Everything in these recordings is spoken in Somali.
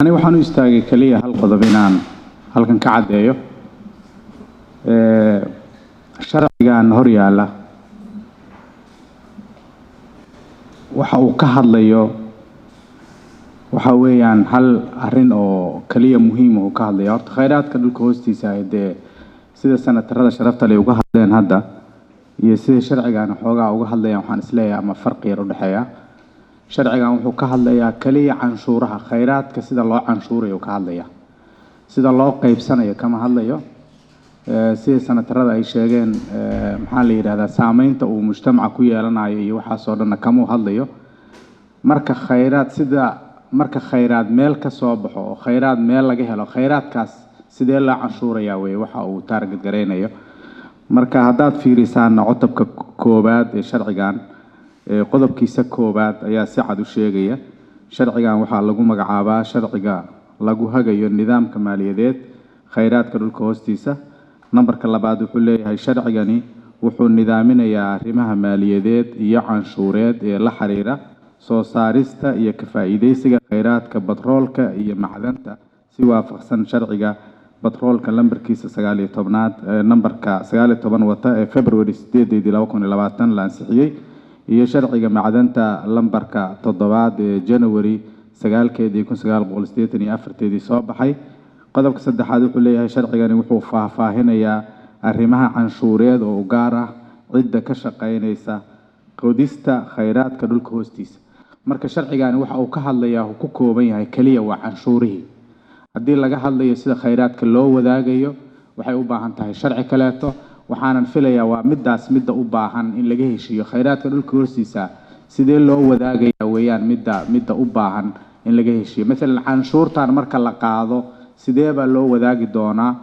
Ani waxaan u istaagay keliya hal qodob inaan halkan ka caddeeyo. Sharcigan hor yaalla waxa uu ka hadlayo waxa weeyaan hal arrin oo kaliya muhiim uu ka hadlaya. Horta khayraadka dhulka hoostiisa ah, dee sida senatarada sharafta leh uga hadleen hadda iyo sida sharcigan xoogaa uga hadlayaan, waxaan isleeyahay ama farqi yar u dhexeeya. Sharcigan wuxuu ka hadlayaa kaliya canshuuraha khayraadka, sida loo canshuurayo ka hadlaya, sida loo qaybsanayo kama hadlayo. Sida senatarada ay sheegeen, maxaa la yidhahdaa, saameynta uu mujtamaca ku yeelanayo iyo waxaasoo dhanna kamuu hadlayo. Marka khayraad, sida marka khayraad meel ka soo baxo oo khayraad meel laga helo, khayraadkaas sidee loo canshuurayaa weye waxa uu target gareynayo. Marka haddaad fiirisaanna cutubka koowaad ee sharcigan, qodobkiisa koowaad ayaa si cad u sheegaya. Sharcigan waxaa lagu magacaabaa sharciga lagu hagayo nidaamka maaliyadeed khayraadka dhulka hoostiisa. Nambarka labaad wuxuu leeyahay sharcigani wuxuu nidaaminayaa arrimaha maaliyadeed iyo canshuureed ee la xiriira soo saarista iyo ka faa'iidaysiga khayraadka batroolka iyo macdanta si waafaqsan sharciga batroolka lambarkiisa 19aad, nambarka 19 wata ee February 8-deedii 2020 la ansixiyey, iyo sharciga macdanta lambarka 7aad ee January 9-keedii 1984-teedii soo baxay. Qodobka saddexaad wuxuu leeyahay sharcigani wuxuu faahfaahinayaa arrimaha canshuureed oo u gaar ah cidda ka shaqaynaysa qodista khayraadka dhulka hoostiisa. Marka sharcigani waxa uu ka hadlayaa uu ku kooban yahay keliya waa canshuurihii. Haddii laga hadlayo sida khayraadka loo wadaagayo, waxay u baahan tahay sharci kaleeto. Waxaanan filayaa waa middaas midda u baahan in laga heshiiyo. Khayraadka dhulka hoostiisa sidee loo wadaagaya weeyaan midda u baahan in laga heshiiyo. Maalan canshuurtan marka la qaado sidee baa loo wadaagi doonaa,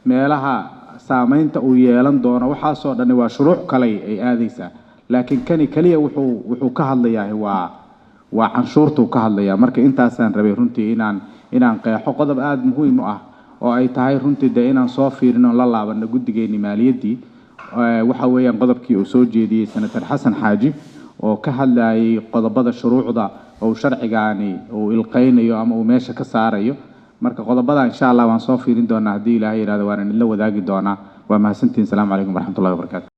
meelaha saameynta uu yeelan doono, waxaasoo dhani waa shuruuc kale ay aadaysaa. Laakiin kani keliya wuxuu ka hadlayaa waa canshuurtuu ka hadlayaa. Marka intaasaan rabay runtii inaan qeexo qodob aada muhiim u ah oo ay tahay runtii dee inaan soo fiirino, la laabano guddigeeni maaliyaddii. Waxa weeyaan qodobkii uu soo jeediyey Senator Xasan Xaaji oo ka hadlayay qodobada shuruucda oo sharcigaani uu ilqeynayo ama uu meesha ka saarayo. Marka qodobada insha Allah waan soo fiirin doonaa haddii Ilaahay yidhahdo, waana idinla wadaagi doonaa. Waa mahadsantihin. Asalaamu calaykum waraxmatullahi wabarakaatu.